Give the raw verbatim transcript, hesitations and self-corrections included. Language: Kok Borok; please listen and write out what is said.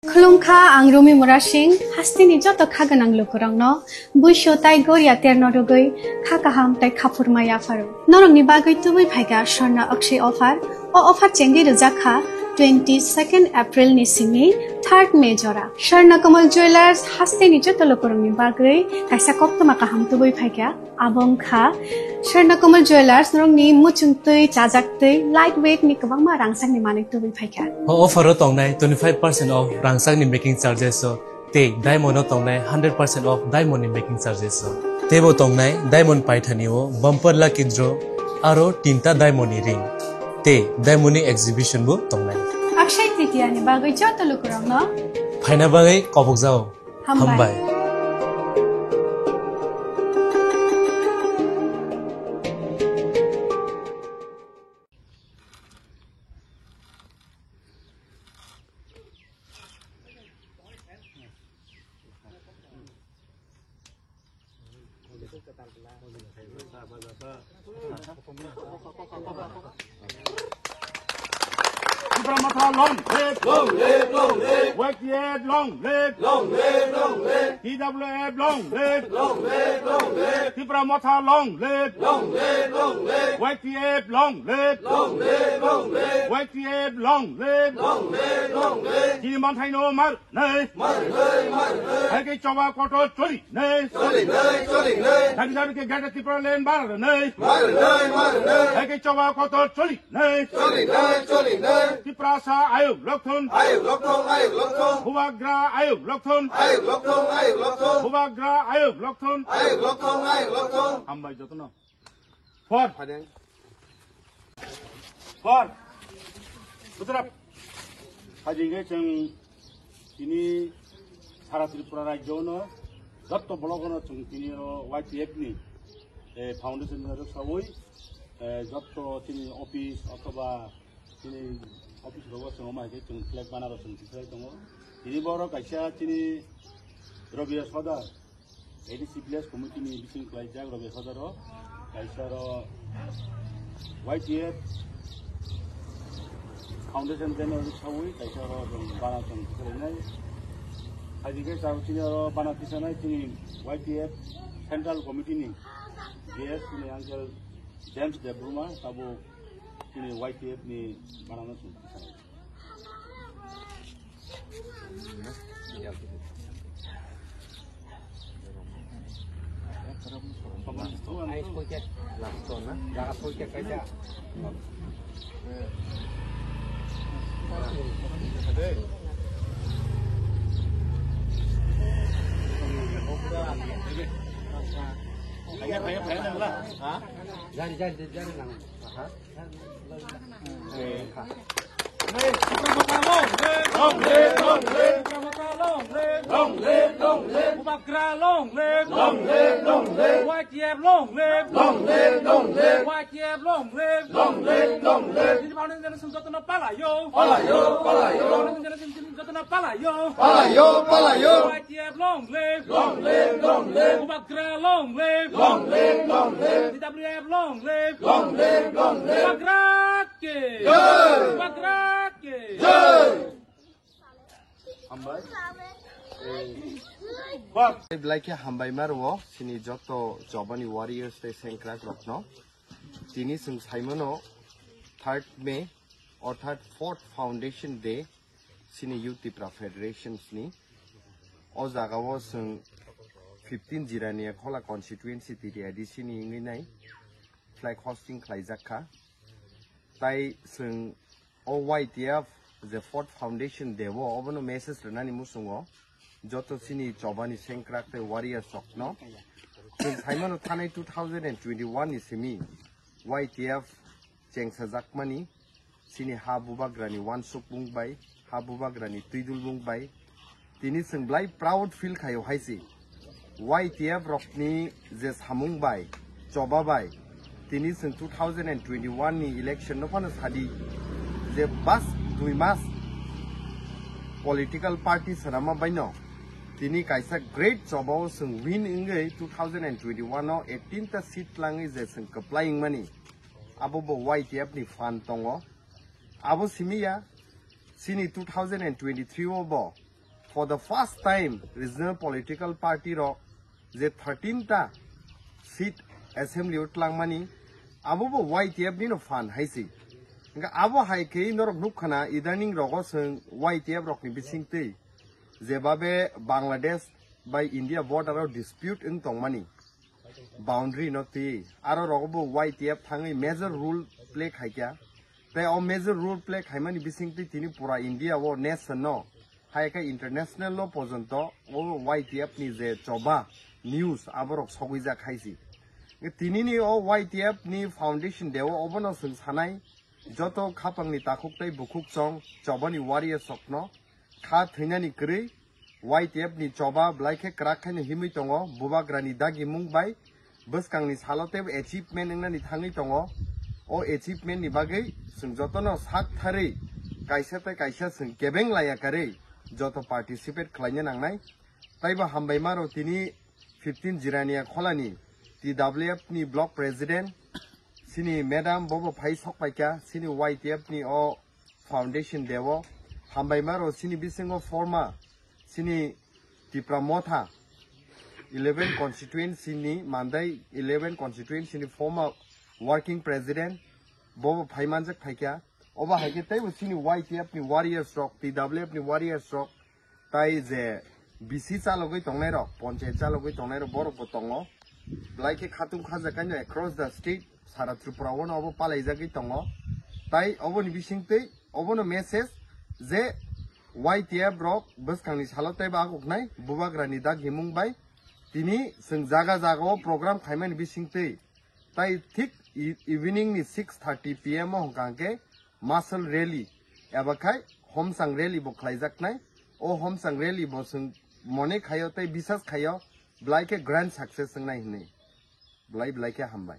Khulumkha, ang Rumi Murasing, hasteni joto kha gwnang lukurokno buisu tai goria terno rwgwi kha kaham tai khaphurma yapharo. Norokni bagwi tubui phaikha Swarna Akshay offer. O offer chengwi rwjak kha twenty second April ni simi third May jora. Swarna Kamal Jewellers hasteni joto lukurokni bagwi kaisa koktwma kaham tubui phaikha. Abo wngkha Swarna Kamal Jewellers, norokni muchung twi, chajak twi, light weight ni kwbangma rangchakni manwi tubui phaikha. O offer o tongnai twenty five percent off rangchakni making charges o tei diamond o tongnai hundred percent off diamond ni making charges o. Teibo tongnai diamond paithani o bumper lucky draw aro tinta diamond ni ring tei diamond ni exhibition bo tongnai. Akshay Tritiya ni bagwi joto lukurokno phaina bagwi kobokjao. Hambai. Hambai. Tipra Motha long live! Long live, long live! Y T F long live! Long live, long live! T W F long live! Long live, long live! Tipra Motha long live! Long live, long live! Y T F long live! Long live, long live! Y T F long live! Long live, long live! Chini manthaino mar Nei. Mar nei, mar nei. Hai ke choba kotor choli nei. Choli nei, choli nei. Dabi dabi ke Greater Tipraland bar nei. Mar nei, mar nei. Hai ke choba kotor choli nei. Choli nei, choli nei. Tiprasa ayuk lokthon. Ayuk lokthon, ayuk lokthon. Bubagra ayuk lokthon. Ayuk lokthon, ayuk lokthon. Bubagra ayuk lokthon. Ayuk lokthon, ayuk lokthon. Hambai jotono. Por. Padeng. Por. Butrap. Hajingke chwng tini sara Tripura rajyo no jotto block no chwng tini oro Y T F ni, eh, foundation ni rwksawi, eh, jotto tini office othoba tini office rogo chwng ma ke chwng flag banner chwng tislai tongo. Tini boro kaisa tini Rabiya Sodar A D C Village Committee ni bising khlaijak rok ekhajar o, kaisa ro Y T F Foundation Day no sawi, kaisa ro chwng bana chwng khlainai. Hai khe chao chini oro bana tisanai chini Y T F Central Committee ni G S ni uncle James Debbarma, tabuk chini Y T F ni bana no chwng tisanai. Jari, jari, jari lang. Aha. Long live, long live. Long live, long live. Long live, long live. Bubagra long live. Long live, long live. Y T F long live. Long live, long live. Y T F long live. Long live, long live. Chini foundation generation jotono palayo. Palayo, palayo. Foundation generation jotono palayo. Palayo, palayo. Y T F long live. Long live, long live. Bubagra long live. Long live, long live. T W F long live. Long live, long live. Bubagra ki. Jai. Bubagra ki. Jai. Hambai. Bak. Belai khe hambai ma rwo, chini joto chobani warriors tei sengkrak rokno. Tini chwng saimano third May, orthat fourth Foundation Day, chini Youth Tipra Federations ni. O jaga o chwng fifteen Jirania Khola constituency T T A D C ni wngwi nai flag hosting khlaijak kha. Tai chwng o Y T F je fourth Foundation Day o obono message rwnani muchungo joto chini chobani sengkrak tei warriors rokno. Chwng saimano thanai two thousand and twenty-one ni simi Y T F chengsajakmani chini ha bubagrani wansukmung bai, ha bubagrani twidulmung bai. Tini chwng belai proud feel khaio hai se. Y T F rokni je samung bai, choba bai, tini chwng two thousand and twenty-one ni election no phano sadi je bas dui mas political party swnama baino tini kaisa great choba o chwng win wngwi two thousand and twenty-one o eighteen ta seat langwi je chwng kwplai wngmani, abo bo Y T F ni phan tongo. Abo simi ya, chini two thousand and twenty-three o bo For the first time regional political party rok je thirteen ta seat assembly o tlangmani, abo bo Y T F ni no phan hai se. Hingke abo hai khe norok nuk khana idaning rogo chwng Y T F rok ni bising twi jebabe Bangladesh bai India border o dispute wng tongmani boundary no twi aro rogo bo Y T F thangwi major role play khaikya. Tei o major role play khaimani bising twi tini pura India o nation no hai khe international lo porjonto o Y T F ni je choba news aborok sogwijak hai si. Tini ni o Y T F ni foundation day o obono chwng sanai joto khapang ni takhuk tei bukhuk chong choba ni warriors rok no kha thwinani kwrwi Y T F ni choba belai khe kwrak khaino himwi tongo, bubagrani dagimung bai bwskangni salo teibo achievement wngnani thangwi tongo. O achievement ni bagwi chwng jotono sak tharwi kaisa tei kaisa chwng kebeng laiya karwi joto participate khlaina nangnai. Taibo hambaima rok tini fifteen Jirania Kholani T W F ni block president chini madam bobo phai sok paikha chini Y T F ni o foundation day o. Hambaima rok chini bisingo forma chini Tipra Motha eleven constituency ni Mandai eleven constituency ni former working president bobo phai manjak phaikha. Obo hai khe teibo chini Y T F ni warriors rok, T W F ni warriors rok tai je B C chalogwi tongnai rok, ponchayat chalogwi tongnai rok borok bo tongo. Belai khe khatung khajakhaino across the state, sara Tripura o no obo palaijagwi tongo. Tai oboni bisingtwi obono message je Y T F rok bwskangni salo teibo aguknai bubagrani dagimung bai tini chwng jaga jaga o program khaimani bisingtwi tai thik e-, evening ni six thirty P M o hwnkha hwnkhe muscle rally eba khai homsang rally bo khlaijaknai. O homsang rally bo chwng mone khaio tei bisas khaio belai khe grand success wngnai hwnwi. Belai belai khe hambai.